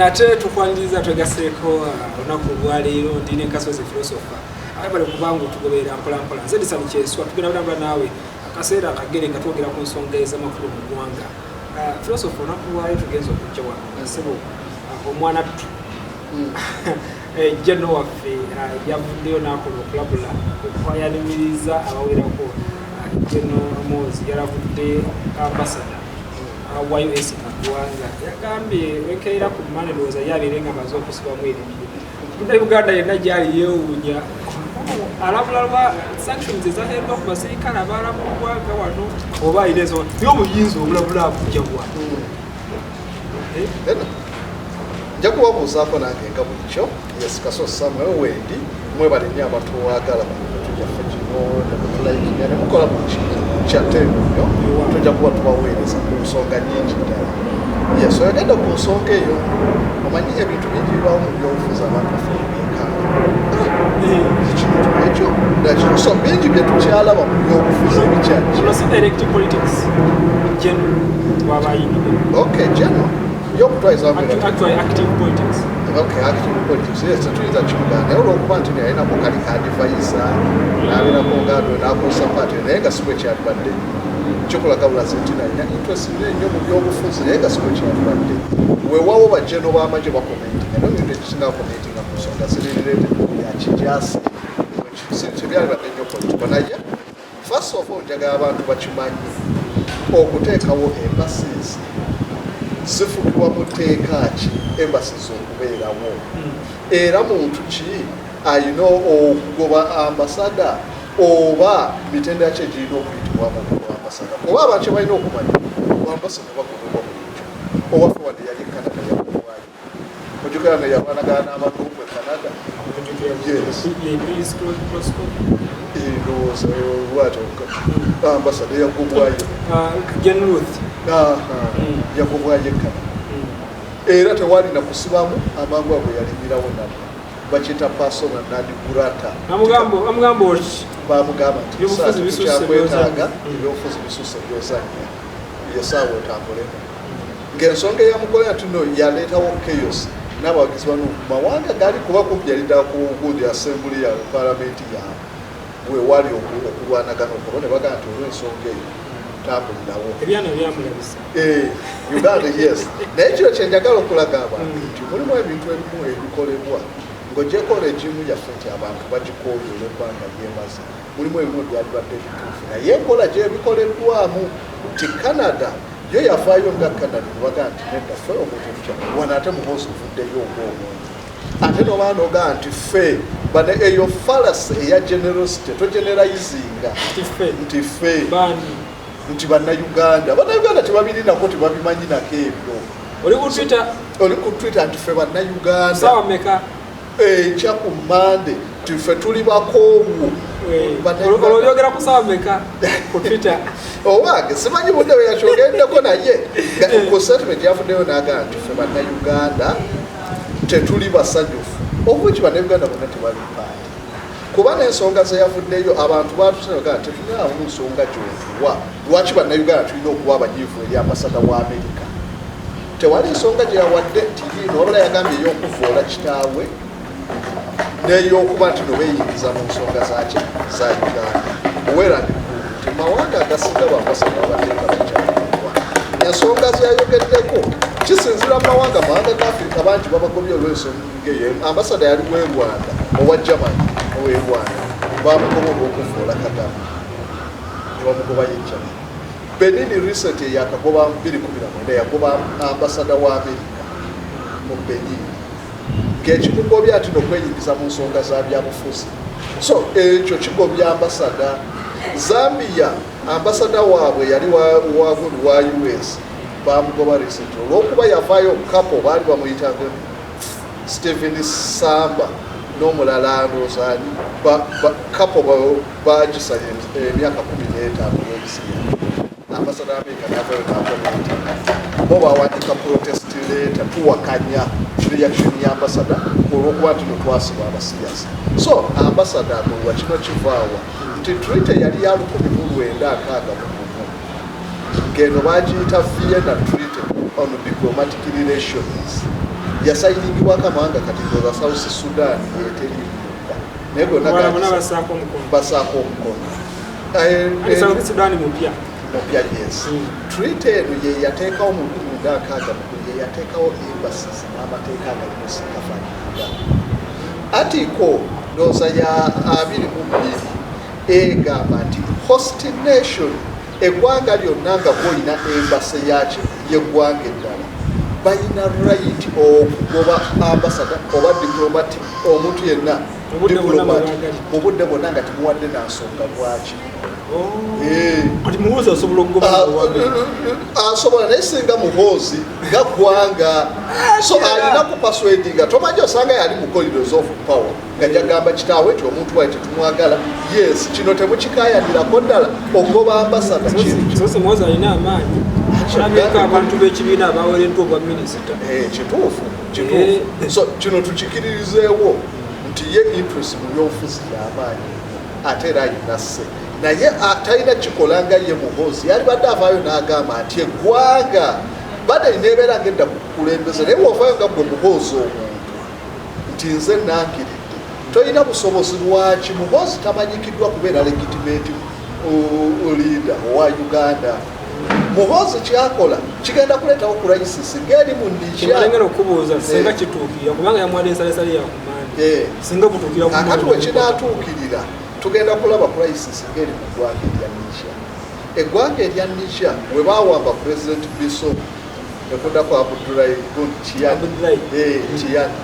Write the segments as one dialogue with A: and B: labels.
A: Nate tukwaniriza twegaseeko olunaku olwaleero. Ndi ne Kasozi Philosopher ayabale kubanga otugoberera mpolampola. Nze Disani Kyeswa, tugenda kutambula naawe akaseera akagere nga twogera ku nsonga ez'amakulu mu ggwanga. Philosopher, olunaku lwaleero tugenza okujja wano sebo omwana ttu General waffe yavuddeyo n'akola okulabula okwayanimiriza abawerako. General Muhoozi yalavudde ambassador wa US mu ggwanga, yagambye wekeera ku mane ndowooza ye abeere nga amaze okusibamu ebibyo. Uganda yenna gyali yeewuunya, alabula lwa sanctions ezateereddwa ku basirikale abalala mu ggwanga wano, oba alina ensonga naye obuyinza obulabula abujja bwa?
B: Nja kubabuuzaako nange nga bulijjo. Yes, Kaso Samuel wendi. Mwebale nnyo abatuwagala ku mikutu gyaffe gino, nemutulayikinga, nemukola buli kimu kyatendo nnyo. Tujja kuba tubaweereza ku nsonga nnyingi ddala. Yes, oyogedde ku nsonga eyo. Omanyi ebintu bingi bibaawo mu byobufuzi, abantu baffe beekanga ekintu ekyo nakino. So bingi bye tukyalaba mu byobufuzi ebikyajja.
A: Ono si direct politics, general waba ayingidde.
B: Okay, general yokutwaliza.
A: Actually active politics.
B: Okay, active politics, yes, tetuyinza kimugaana, naye olwokuba nti yalinako kali ka advisor n'abeerako ngaadwe n'akozesa party, naye nga si bwe kyalibadde. Kikulaga bulazi nti nalina interest nnyo mu byobufuzi, naye nga si bwe kyalibadde. Weewaawo bajeno b'amagye bacommentinga, naye ebintu ekisinga bacommentinga ku nsonga ziri related ku bya kijasi, tebyalibadde nnyo political. Naye first of all, njagala abantu bakimanyi, okuteekawo embassies zifugibwa mu tteeka ki? Embassies okubeerawo, era muntu ki ayina okugoba ambassador, oba mitendera ki egirina okuyitibwamu okugoba ambassador? Kuba abantu kye balina okumanya, ambassador bagobebwa bulijjo. Owaffe wadde yali e Canada yagobwayo, ojjukira ne yalwanagana n'abantu e Canada. Yes. Ndowooza lwatyo ambassador yagobwayo.
A: Jen Ruth.
B: Aha, yagobwayo e Canada, era tewalina kusibamu, amangu ago yalinyirawo nabyo, bakiyita persona non grata.
A: Bamugamba oti
B: Bamugamba nti
A: ebyobufuzi
B: "Saati
A: bisusse
B: tukyakwetaaga,
A: by'ozannya."
B: Ebyobufuzi bisusse byozannya, yesaawa otambulemu. Ng'ensonga eyamukolera nti no yaleetawo chaos n'abawagizi bano mu mawanga gali, kuba kumpi yali ddala ku gundi assembly ya palamenti yaabwe wewali okulwanagana okwo, ne bagamba nti olw'ensonga eyo tambulirawo.
A: Ebyana byamulabisa.
B: Eh, Uganda, yes. Naye kino kyenjagala okulaga abantu nti mulimu ebintu ebimu ebikolebwa ng'ogyeko regime yaffe nti abantu bagikooye olw'ebbanga lyemaze. Mulimu ebimu ebyalibadde bituufu, naye enkola gyebikoleddwamu nti Canada yo yavaayo nga Canada nebagaa nti nedda, ffe omuntu tutya wano, ate Muhoozi ovuddeyo ng'omuntu, ate noba nogaa nti ffe bane. Eyo fallacy eya generosity, togeneralizinga.
A: Nti ffe.
B: Nti ffe.
A: Baani?
B: Nti Bannayuganda, Bannayuganda tebabirinako, tebabimanyi nako ebyo.
A: Oli ku Twitter.
B: Oli ku Twitter nti ffe Bannayuganda.
A: Saawa meka?
B: Enkya ku Mande, nti ffe tuli bakoowu.
A: Olwo olyogera ku saawa meka ku Twitter?
B: Owange simanyi budde bwe yakyogeddeko, naye nga ku statement yavuddeyo n'agamba nti ffe Bannayuganda tetuli basanyufu, okuki Bannayuganda bonna tebali party, kuba n'ensonga ze yavuddeyo abantu batusenaga tetunaawo nsonga gyotuwa lwaki Bannayuganda tulina okuba abanyiivu eri ambassador wa Amerika. Tewali nsonga gye yawadde nti yiino, wabula yagambye ey'okuvoola kitaawe n'ey'okuba nti no beeyingiza mu nsonga zaki za Uganda. Werandi nti mawanga agasinga bambassador babateeka bakyalibwa. Ensonga zeyayogeddeko kisinzira mu mawanga, mawanga ga Afirika bangi babagobye olw'ensonga eyo. Ambassador yali we Rwanda, owa Germany owe Rwanda, bamugoba olw'okuvoola Kagame, ne bamugobayo e Germany. Benin recent eyakagoba 2019 yagoba ambassador wa Amerika mu Benin, ng'ekimugobya ati nokweyingiza mu nsonga za byabufuzi. So ekyo kigobya ambassador. Zambia, ambassador waabwe yali wagundi wa US, bamugoba recent olwokuba yavaayo kapo baali bamuyitako Stephen Samba n'omulala ndowooza ani, kapo bagisala emyaka 15 olw'ebisiya. Ambassador Amerika navayo nacommentinga, bo bawandika protest letter, tuwakanya reaction ya ambassador olwokuba nti no twasiba abasiyazi. So ambassador agolwa. Kino kivaawa nti treaty yali ya 1961, ng'eno bagiyita Vienna Treaty on Diplomatic Relations. Yasayiningibwako amawanga kati ndowooza South Sudan yeterimuka, naye gonna
A: Wala bonna bassaako omukono.
B: Basaako omukono.
A: Ate South Sudan mupya.
B: Mupya, yes. Treaty eno ye yateekawo mu 1961, ye yateekawo embassies n'amateeka agalimu sikafaninga. Article ndowooza ya 22 egamba nti host nation, eggwanga lyonna nga gwolina embassy yaki yeggwanga eddala, balina right okugoba ambassador oba diplomat, omuntu yenna.
A: Mu budde bwonna
B: diplomat,
A: bwe baagalidde.
B: Mu budde bwonna nga temuwadde nansonga lwaki.
A: Oh.
B: Eh.
A: Kati Muhoozi osobola okugoba?
B: Asobola, naye singa Muhoozi nga ggwanga, so alina kupersuadinga. Tomanyi, osanga yali mu corridors of power nga jagamba kitaawe nti omuntu waye tetumwagala. Yes, kino temukikayanirako ddala, ogoba ambassador kiri.
A: Sosi Muhoozi alina amaanyi. Alabika abantu b'ekibiina abawereddwa obwa minisita.
B: Eh, kituufu, kituufu. So kino tukikiririzeewo nti ye interest mu byobufuzi y'amaanyi nnyo, ate era ayina sse, naye talina kikola nga ye Muhoozi. Yalibadde avaayo n'agamba nti eggwanga badde lineebeera ngedda ku kukulembeza, naye bw'ovaayo nga gwe Muhoozi omuntu nti nze nankiridde, tolina busobozi. Lwaki Muhoozi tamanyikiddwa kubeera legitimate leader owa Uganda? Muhoozi kyakola kigenda kuleetawo crisis ng'eri mu Niger.
A: Kyembalengera okubuuza, singa
B: Eh.
A: kituukirira, kubanga yamuwadde ensalesale ya kumande, singa butuukira ku
B: Kakati
A: mande,
B: we kinaatuukirira, tugenda kulaba crisis ng'eri mu ggwanga erya Niger. Eggwanga erya Niger we baawamba President Bazoum, nekuddako Abdoulaye gundi Tchiani.
A: Abdoulaye.
B: Eh, Tchiani.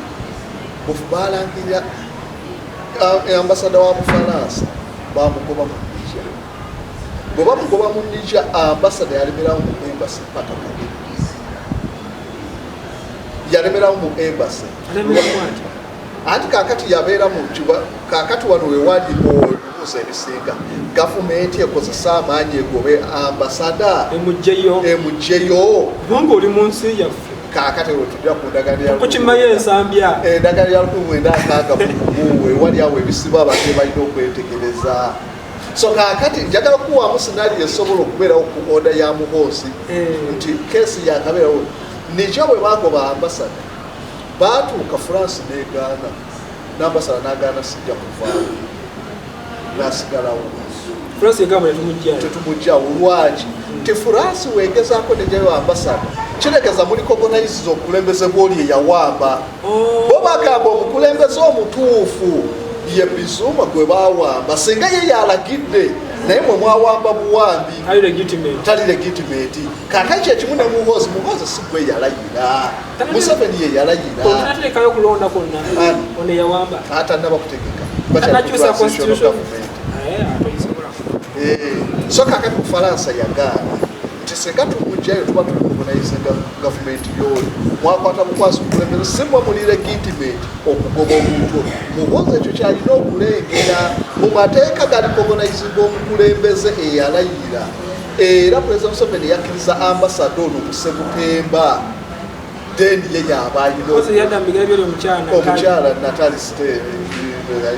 B: Balangirira ambassador wa Bufalansa bamugoba mu Niger. Bwe bamugoba mu Niger, ambassador yalemerawo mu embassy paka kati, yalemerawo mu embassy.
A: Alemeramu atya?
B: Anti kakati yabeera mu kiba. Kakati wano wewali ebibuuzo ebisinga: gavumenti ekozesa amaanyi egobe ambassador,
A: Emugjeyo.
B: Emugjeyo.
A: Kubanga oli mu nsi yaffe.
B: Kakati wetujja ku ndagaano ya
A: Kukimayo ensambya.
B: Endagaano ya 1961, wewali awo ebisiba abantu balina okwetegereza. So kakati njagala kuwaamu scenario esobola okubeerawo ku order ya Muhoozi, nti case yakabeerawo Niger bwe bagoba ambassador, baatuuka France negaana, n'ambassador n'agaana, sijja kuvaawo, n'asigalawo.
A: France egamba tetumugjayo.
B: Tetumugjawo. Lwaki? Ti France wegezaako nejayo ambassador, kiregeza muli recognize obukulembeze bwoli eyawamba.
A: Oh.
B: Bo bagamba omukulembeze omutuufu ye Bazoum gwe bawamba, singa ye yalagidde, naye mwe mwawamba buwambi.
A: Ali legitimate.
B: Tali legitimate. Kakati kyekimu ne Muhoozi. Muhoozi si gwe yalayira, Museveni ye yalayira.
A: Onaterekayo okulonda kwonna?
B: Ani?
A: Ono eyawamba.
B: Atanaba kutegeka.
A: Anakyusa
B: Transitional
A: constitution.
B: government.
A: Eh, atoyisobola.
B: Eh, so kakati Bufalansa yagaana nti singa tumugjayo tuba turecognizinga gavumenti yoyo, mwakwata bukwasi bukulembeze, simwe muli legitimate okugoba omuntu oyo. Muhoozi ekyo kyalina okulengera mu mateeka garecognizinga omukulembeze eyalayira. Era President Museveni yakkiriza ambassador ono mu Sebutemba, then ye yaba alina
A: Muhoozi yadda mu bigere by'oli omukyala.
B: Omukyala Natali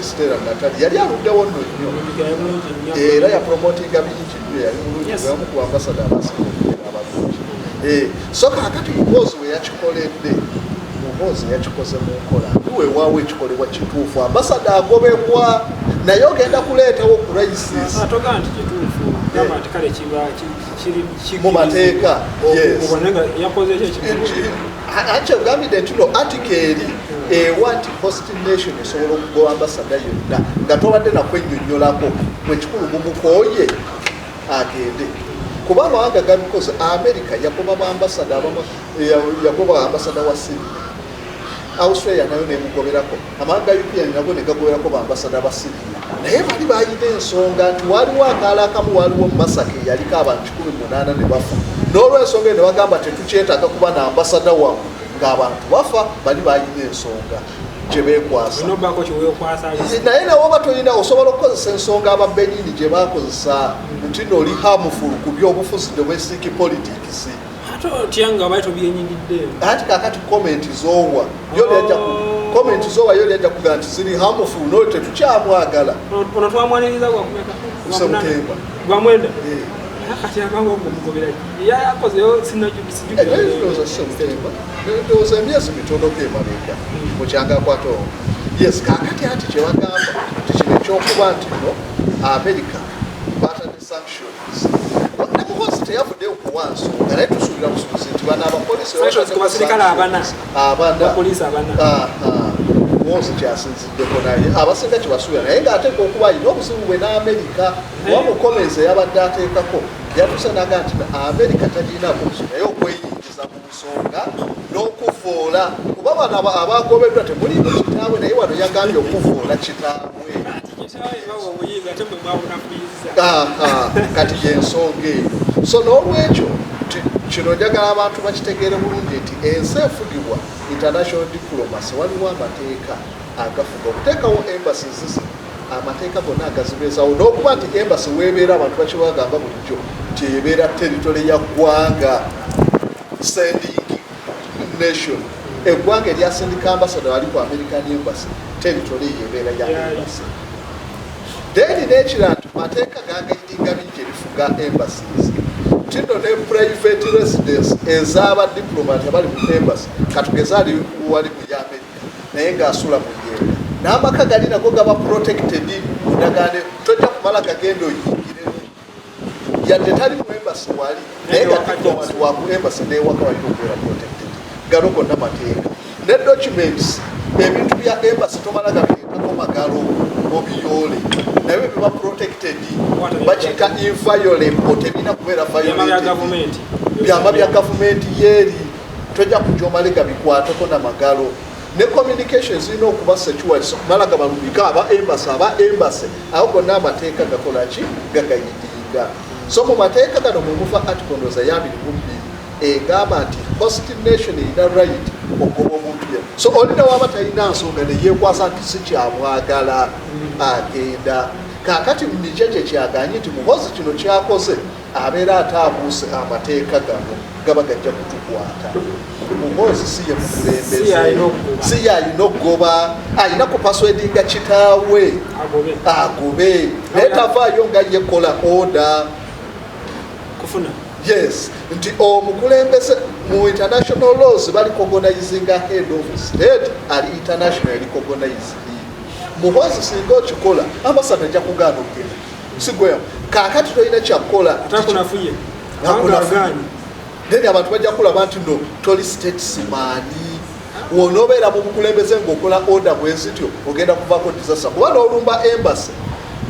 B: Stella. Natali yali aluddewo nno nnyo.
A: Yali mulungi nnyo.
B: Era yapromotinga bingi nnyo, yali mulungi. Bamu ku ambassador abasinga okubeera abalungi. Eh, so kakati Muhoozi we yakikoledde, Muhoozi yakikoze mu nkola mbi. Weewaawo ekikolebwa kituufu, ambassador agobebwa, naye ogenda kuleetawo crisis.
A: Atogaa nti kituufu, gamba nti kale kiba kiri
B: Mu mateeka, yes.
A: Okuba naye nga yakoze ekyo ekimu.
B: Anti ogambidde nti no article eri ewa nti host nation esobola okugoba ambassador yonna nga tobadde nakwennyonnyolako. Mwekikulu mumukooye agende, kuba amawanga gabikoze. America yagoba baambassador abamu, yagoba ambassador wa Syria. Australia nayo nemugoberako. Amawanga European nago negagoberako baambassador ba Syria, naye bali balina ensonga nti waliwo akaala akamu, waliwo massacre eyaliko abantu 18 ne bafa. N'olwensonga eyo ne bagamba tetukyetaaga kuba na ambassador wammwe ng'abantu bafa. Bali balina ensonga gye beekwasa.
A: Olina obbaako kyeweekwasa.
B: Naye nawe oba tolina, osobola okukozesa ensonga ababenyini gye bakozesa nti nooli harmful ku byobufuzi, domestic politics.
A: Ate otya nga bali tobyenyigiddeemu?
B: Ati kakati comment zowa yo lyajja ku comment zowa yo lyajja kugaa nti ziri harmful, no tetukyamwagala.
A: Ono twamwaniriza gwakumeka?
B: Sebutemba.
A: Gwa 9.
B: Eh.
A: Kati abanga omugobera yakozeyo.
B: Ndowooza September, ndowooza emyezi mitonoko emabega mukyanga akwata omwo. Yes, kakati ati kyebagamba nti kino ekyokuba nti no America batadde sanctions, ne Muhoozi teyavuddeyo kuwa nsonga, naye tusuubira busuubizi nti bano abapoliisi
A: Sanctions ku basirikale abana.
B: Abana.
A: Bapoliisi abana.
B: Aha. Muhoozi kyasinziddeko, naye abasinga kyebasuubira, naye ng'ateeka okuba alina obuzibu bwe n'Amerika wamukomeze yabadde ateekako yatuuse naga nti Amerika tagirinaako buzibu, naye okweyingiza mu nsonga n'okuvoola, kuba bano abagobeddwa temuliimu kitaabwe, naye wano yagambye okuvoola kitaabwe.
A: Ati kitaawe bawa obuyinza, ate mwe mwabunafuyiza.
B: Aha, kati yensonga eyo. So n'olwekyo kino njagala abantu bakitegeere bulungi nti ensi efugibwa international diplomacy, waliwo amateeka agafuga okuteekawo embassies zino, amateeka gonna agazibeezawo, n'okuba nti embassy weebeera, abantu bakibagamba bulijjo nti ebeera territory ya ggwanga sending nation, eggwanga eryasindika ambassador wali ku American embassy, territory eyo ebeera ya embassy. Then n'ekirala nti mateeka gagairinga bingi ebifuga embassies, tino ne private residence ez'aba diplomat abali mu embassy, katugeze ali wali mu America naye ng'asula mu Nyenga, n'amaka gali nago gaba protected mu ndagaano, tojja kumala gagenda oyingiremu yadde tali mu embassy wali, naye nga diplomat wa ku embassy n'ewaka walina okubeera protected. Gano gonna mateeka ne documents, ebintu bya embassy tomala gabireetako magalo obiyoole, naye biba protected, bakiyita inviolable, tebirina kubeera
A: Byama bya
B: violated.
A: Gavumenti.
B: Byama bya gavumenti yeeri, tojja kujja omale gabikwateko namagalo. Ne communication zirina okuba secure, si kumala gabalumika aba embassy, aba embassy awo gonna amateeka gakola ki? Gagayidinga. So mu mateeka gano mwemuva article ndowooza ya 22 egamba nti host nation erina right okugoba omuntu ye. So olina waba talina nsonga neyekwasa nti sikyamwagala, agenda. Kakati nikyo kyekyaganye nti Muhozi kino kyakoze abeera ate abuuse amateeka gano, gaba gajja kutukwata. Muhozi si ye
A: Si
B: mukulembeze,
A: y'alina okugoba.
B: si yalina okugoba, alina kupersuadinga kitaawe
A: agobe.
B: Agobe, naye tavaayo nga yekola order.
A: Kufuna.
B: Yes, nti omukulembeze mu international laws barecognizinga head of state ali international recognized. Muhozi singa okikola, ambasada ajja kugaana okugenda sigweyo. Kaakati tolina kyakukola.
A: Ate akunafuye.
B: Akunafuye.
A: Agaanyi.
B: Then abantu bajja kulaba nti no, toli statesman. Wonoobeera mu bukulembeze ng'okola order bwe zityo, ogenda kuvaako disaster, kuba n'olumba embassy,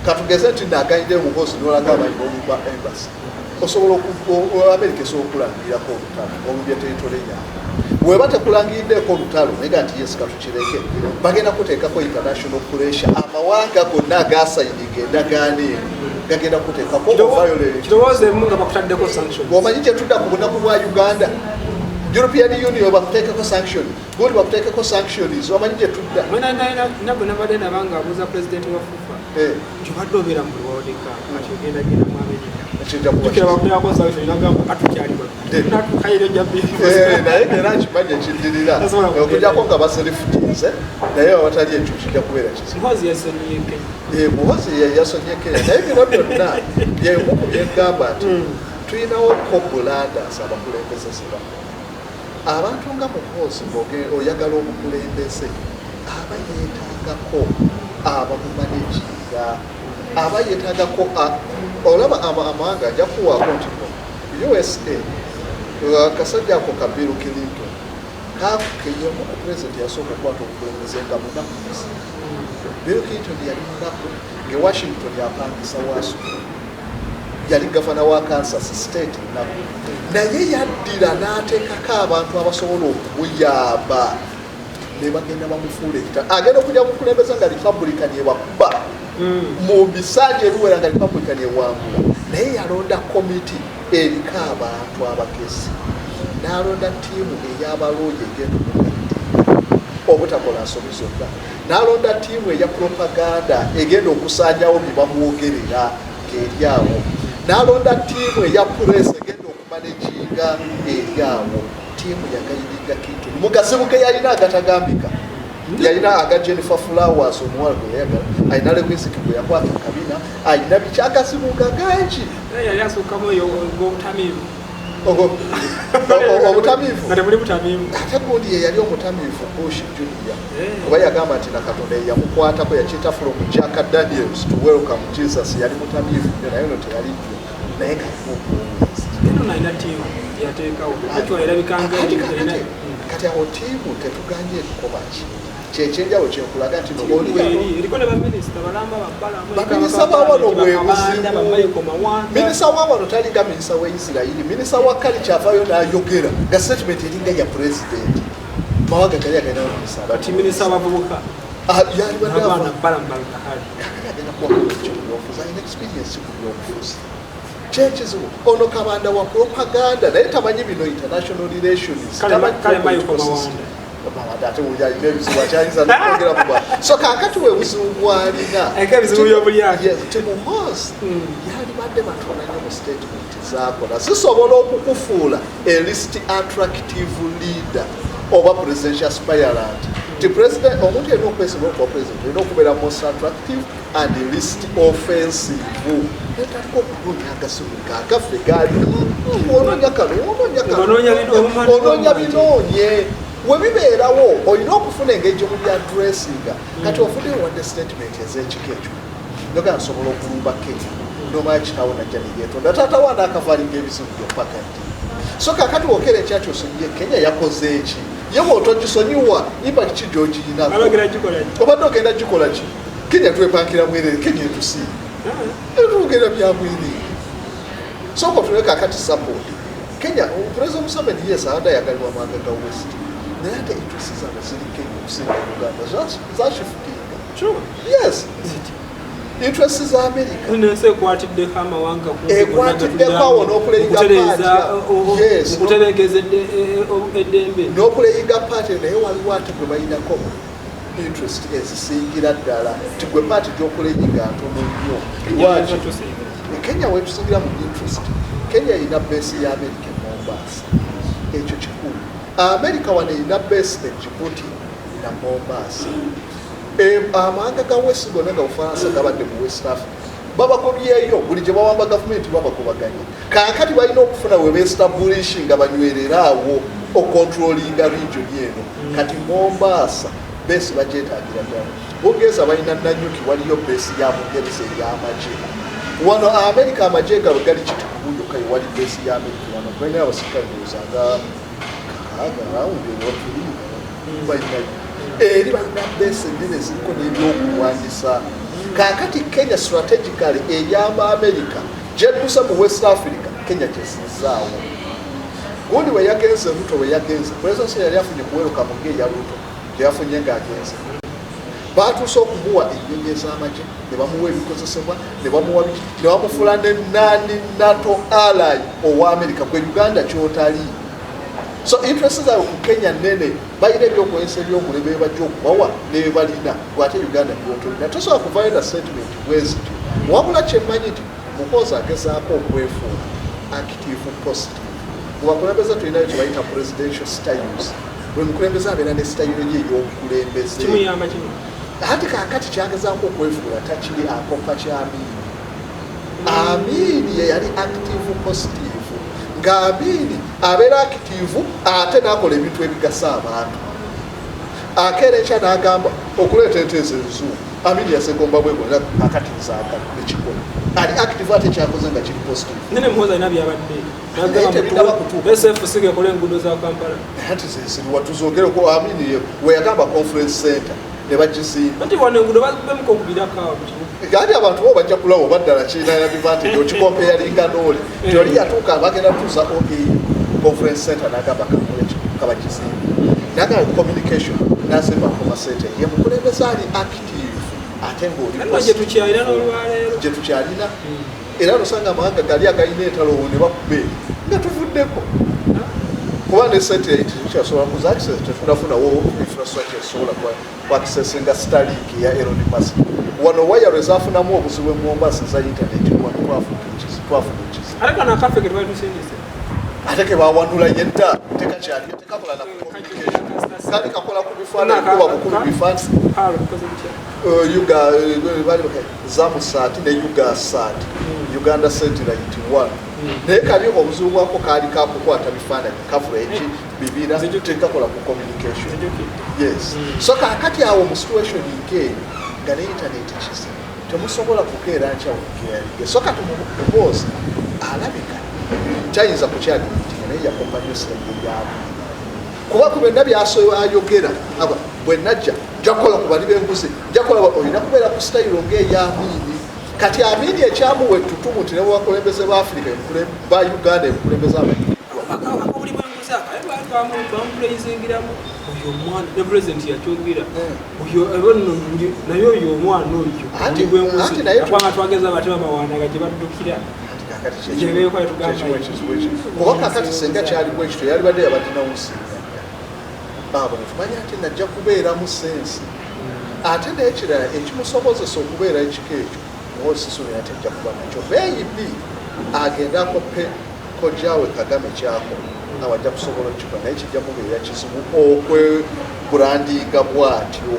B: katugeze nti naganyire Muhozi, nolaga amanyi n'olumba embassy, osobola America esobola okulangirirako olutalo, olumbye territory yaabwe. Weba tekulangiriddeeko olutalo, naye nga nti yes, katukireke, bagenda kuteekako international pressure, amawanga gonna agasayininga endagaano eno gagenda kuteekako violence.
A: Kirowoozeemu nga bakutaddeko sanction.
B: Omanyi kyetudda ku bunaku bwa Uganda, European Union bakuteekeko sanction, gundi bakuteekeko sanctions, omanyi gyetudda.
A: Nabwe nabadde nabanga abuuza president wa FUFA nti obadde obeera mu World Cup, kati ogenda genda mu America.
B: Kijja kuba
A: jukira bakuteekako sanction, nagamba katukyali natukaire ojja.
B: Naye era nkimanyi ekiddirira
A: Tasobola kugenda.
B: Okujjako nga baseliftinze, naye awatali ekyo kijja kubeera kizibu.
A: Muhoozi yasonyiye Kenya.
B: Muhoozi ye yasonye Kenya, naye bino byonna byemu ku byegamba nti tulinawo cobulandas abakulembeze zebakola. Abantu nga Muhoozi, oyagala obukulembeze, aba yeetaagako abamumanaginga, aba yeetaagako olaba amawanga ajja kuwaako nti no USA, akasajja ako ka Bill Clinton keyemu ku pulezidenti yasooka okukwata obukulembeze nga munaku muzibu. Bill Clinton yali munaku, nge Washington yapangisa wasula, yali gavana wa Kansas State naku, naye yaddira n'ateekako abantu abasobola okumuyamba ne bagenda bamufuula ekita agenda okujja mukulembeze nga Republican ebakuba mu bisanja ebiwera, nga Republican ewangula, naye yalonda komiti eriko abantu abagezi, n'alonda ttiimu ey'abalooya egenda okumugatta obutakola nsobi zonna, n'alonda ttiimu eya propaganda egenda okusaanyawo bye bamwogerera ng'eri awo, n'alonda ttiimu eya press egenda okumanaginga eri awo. Ttiimu yaguidinga Clinton mu gazibu ge yalina agatagambika. Yalina aga Jennifer Flowers, omuwala gwe yayagala, alina Lewinsky gwe yakwata kabina, alina biki, agazibu nga gangi.
A: Yali asukkamu eyo ng'obutamiivu.
B: Obutamiivu.
A: Nga temuli butamiivu.
B: Ate gundi ye yali omutamiivu, Bush Junior, kuba yagamba nti na Katonda ye yamukwatako, yakiyita "From Jack Daniels to Welcome Jesus". Yali mutamiivu nnyo, naye no teyali nnyo, naye nga alina obwowezi.
A: Eno nalina ttiimu gyeyateekawo, actually erabika nga
B: Kati kakati, kati awo tiimu tetuganye etukoba ki kyekyenjawulo kyenkulaga nti no oli
A: Eri eriko ne baminisita balamba babbalamu.
B: Baminisita ba wano bwe buzibu.
A: Bamaiko Mawanda.
B: Minisita wa wano talinga minisita wa Isirayiri. Minisita wa culture avaayo n'ayogera nga statement eringa ya pulezidenti. Mawanga gali agalina baminisita.
A: Kati minisita abavubuka
B: Yalibadde
A: abaana Balaam Barugahara.
B: Kakati agenda kuwakola ekyo mu byobufuzi, alina experience mu byobufuzi. Kyekizibu ono Kabanda wa propaganda, naye tamanyi bino international relations.
A: Kale kale Michael Mawanda.
B: Mawanda ate wuli alina ebizibu akyayinza nokwogera mu bantu. So kakati we buzibu bwalina.
A: Eka ebizibu by'obulyake.
B: Yes, ti Muhoozi yalibadde batono nnyo mu statement zakola zisobola okukufuula a least attractive leader oba presidential aspirant. Ti president, omuntu yalina okwesimba okuba president, olina okubeera most attractive and least offensive. Netandika okunoonya agasimu gagaffe gaali onoonya kano, onoonya kano.
A: Onoonya
B: Onoonya binoonye we bibeerawo, olina okufuna engeri gye mubyaddressinga. Kati ofuddeyo wadde statement ez'ekika ekyo, noga nsobola okulumba Kenya, nomanya kitaawo najja neyetonda, taata waana akavalinga ebizibu byopaka ddi. So kakati wokera ekyaki osonyiye Kenya yakoze eki, ye bwotogisonyiwa impact ki gyogirinako?
A: Abagera gikola ki?
B: Obadde ogenda gikola ki? Kenya twepankira mwerere, Kenya etusiiga, etugenda byamwerere. Sooka otule kakati support Kenya. President Museveni, yes, abadde ayagalibwa amawanga ga West, naye ate interest zaabwe ziri Kenya okusinga Uganda. Zashifutinga. Yes, interest za America.
A: Ensi ekwatiddeko amawanga kumpi gonna.
B: Ekwatiddeko awo n'okulayinga
A: Okutereeza
B: part. Yes.
A: mu kuterenkeza eddembe.
B: N'okulayinga part, naye waliwo ate gwe balinako interest ezisingira ddala, ti gwe part gy'okulayinga ntono nnyo. Lwaki? Kenya wetusingira mu interest, Kenya erina base ya America e Mombasa, ekyo kikulu. America wano erina base e Djibouti na Mombasa. Amawanga ga West gonna nga Bufaransa gabadde mu West Africa, babagobyeyo. Buli gye bawamba gavumenti babagobaganye. Kaakati balina okufuna we beestablish nga banywereraawo okontrolinga region eno. Kati Mombasa base bagyetaagira ddala. Bungereza balina Nanyuki, waliyo base ya Bungereza ey'amagye. Wano Amerika amagye gaabwe gali Kitgum yokka, wali base ya Amerika. Wano balina abasirikale ndowooza nga 6 rawundi ewatuli balinayo. Eri balina base ennene ziriko n'ebyokulwanyisa. Kaakati Kenya strategically eyamba America gyedduse mu West Africa, Kenya kyesizaawo. Gundi we yagenze, Ruto we yagenze, president yali afunye kuweruka mu nge ya Ruto gyeyafunye ng'agenze, batuuse okumuwa ennyonyi ez'amagye, ne bamuwa ebikozesebwa, ne bamuwa biki, ne bamufuula ne nani NATO ally owa America, gwe Uganda kyotali. So interest zaabwe ku Kenya nene, balina ebyokukozesa ebyomulembe bebajja okubawa nebebalina, gwate Uganda byotolina, tosobola kuvayo na sentiment bwezityo. Wabula kyemmanyi nti Muhoozi agezaako okwefuula active positive. Mu bakulembeze tulinayo kyebayita presidential styles. Buli mukulembeze abeera ne style ye ey'obukulembeze.
A: Kimuyamba kino.
B: Ate kaakati kyagezaako okwefuula takiri, akopa kyamiini. Amiini ye yali active positive, nga Amiini abeera active ate n'akola ebintu ebigasa abantu. Akeera enkya n'agamba okuleeta ente ezo enzungu. Amiini yasegomba bwegolera, kakati nzaagala nekikola. Ali active ate kyakoze nga kiri positive.
A: Nene Muhoozi alina byabadde
B: Naye tebiraba kutuuka.
A: SFC gekola enguudo za Kampala.
B: Anti zeziriwa tuzogereko. Amiini we yagamba conference center ne bagizimba.
A: Anti wano enguudo babemuko okubirako awo mu kibuga.
B: Kandi abantu bo bajja kulaba oba ddala kirina advantage okikompeyalinga n'oli ti oli yatuuka bagenda tuusa OAU conference center n'agamba kakole kabagizimba, nagamba communication n'azimba koma center. Ye mukulembeze ali active ate ng'oli
A: Nno gye tukyalina n'olwaleero.
B: Gye tukyalina era nosanga amawanga gali agalina entalo ne bakube nga tuvuddeko, kuba ne satellite tukyasobola kuza access, tetunafunawo infrastructure esobola kuaccessinga Starlink ya Elon Musk. Wano waya lwe zafunamu obuzibu e Mombasa za internet, wano twafuna ekizibu.
A: Ate kano akaffe ke twali tusindise.
B: Ate ke bawanula yedda tekakyaliyo, tekakola na communication. Kali kakola ku bifaananyi, kuba bukulu bifaananyi. Zamusat ne Ugasat, Uganda Satellite 1. Naye kali obuzibu bwako kaali kakukwata bifaananyi, coverage, bibira, tekakola ku communication. Yes. So kakati awo mu situation nkeeyo nga ne internet kizibu, temusobola kukeera nkyawukeyalige. So kati Muhoozi alabika kyayinza kukyadimitinga, naye yakopa nnyo sitayiro yaabwe, kuba ku byonna byasoayogera aba bwe najja nja kukola ku bali b'enguzi, nja kukola, olina kubeera ku sitayiro ng'eya Amiini. Kati Amiini ekyamuwa ettutumu nti ne bwebakulembeze ba Afirika ba Uganda ebukulembeze amanyikiddwa.
A: Akabuli bwenguzi akaye bamupulezingiramu oyo omwana ne pulezidenti yakyogera oyo ebo nno naye oyo omwana oyo
B: Anti-
A: buli bwenguzi
B: anti naye
A: kubanga twageza bate bamawanga gye baddukira.
B: Anti kakati
A: Gye beekola tugamba
B: kyekimu ekizibu ekyo, kuba kakati senga kyali bwekityo yalibadde yabadinawunsinga dda abo netumanya nti najja kubeeramu sense. Ate n'ekirala ekimusobozesa okubeera ekika ekyo, muwosisuubira nti ajja kuba nakyo, maybe agende akoppe kojjawe Kagame kyakola, awo ajja kusobola okukikola, naye kijja mubeera kizibu okwebrandinga bw'atyo,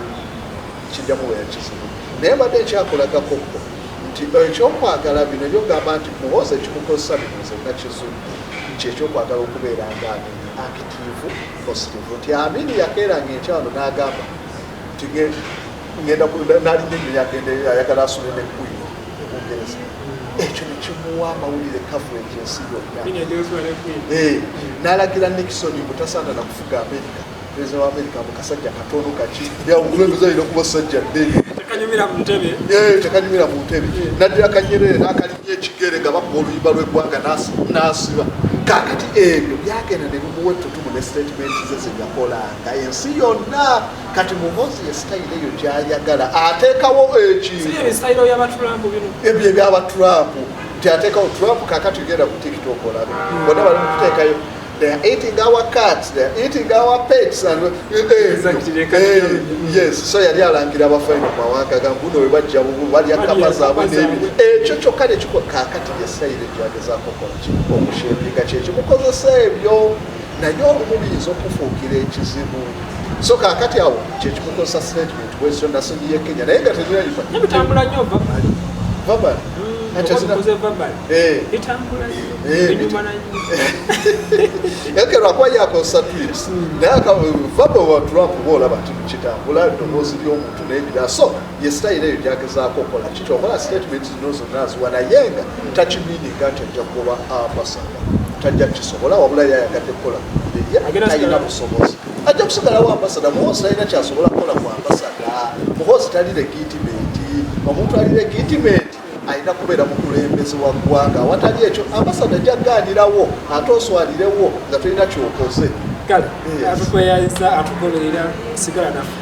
B: kijja mubeera kizibu. Naye mbadde nkyakolagakokko nti ekyokwagala bino byogamba nti Muhoozi ekimukozesa bino, nze nakizudde nti ekyokwagala okubeera nga Amini, active, positive, nti Amini yakeeranga enkyano n'agamba nti ngenda nalinnya ennyonyi agende ayagala asule ne Queen e Bungereza, ekyo nekimuwa amawulire, coverage ensi yonna. N'alagira Nixon mbu tasaana nakufuga America, Perezida wa America, mu kasajja katono kaki, omukulembeze alina kuba sajja ddene.
A: Tekanyumira mu ntebe.
B: Tekanyumira mu ntebe. Naddira Kanyerere n'akalinnya ekigere nga bakuba oluyimba lw'eggwanga n'asiba. Kakati ebyo byagenda ne bimuwa ettutumu ne statement ze zeyakolanga ensi yonna. Kati Muhoozi ye sitayiro eyo gyayagala ateekawo ekintu.
A: Si ebisitayiro by'abatruampu bino?
B: Ebyo ebyaba Trump, nti ateekawo Trump. Kakati genda ku TikTok olabe bonna bali mukuteekayo, "They are eating our cats, they are eating our pets," and
A: Exactly.
B: Yes, so yali alangira abafaino mu mawanga gambuno we bajja bubu balya
A: Balya
B: kapa zaabwe
A: kapa
B: n'ebi
A: zaabwe.
B: Ekyo kyokka nekiko. Kakati yesayire gyagezaako okukola ki, okushapinga kyekimukozesa ebyo, naye olumu biyinza okufuukira ekizibu. So kakati awo kyekimukozesa statement bwezityo nasonyiye Kenya, naye nga tezirayifa.
A: Nebitambula nnyo verbally.
B: Verbal.
A: Oba bikoze verbally, bitambula nnyo, binyuma na nnyo.
B: Eke lwakuba yakozesa tweets, naye verbal wa Trump boolaba nti kitambula, eddoboozi ly'omuntu n'ebirala. So ye sitayiro eyo gyagezaako okukola kiki, okola statement zino zonna aziwa, naye nga takimininga nti ajja kugoba ambasada, tajja kisobola, wabula yayagadde kukola erya
A: Agenda
B: talina
A: sigala-
B: busobozi, ajja kusigalawo ambasada. Muhoozi talina kyasobola kukola ku ambasada. Muhoozi tali legitimate. Omuntu ali legitimate alina kubeera mukulembeze wa ggwanga. Awatali ekyo ambasada jagganirawo ate oswalirewo nga tolina kyokoze.
A: Kale.
B: Yes.
A: Atukweyayiza, atugoberera, sigala naffe.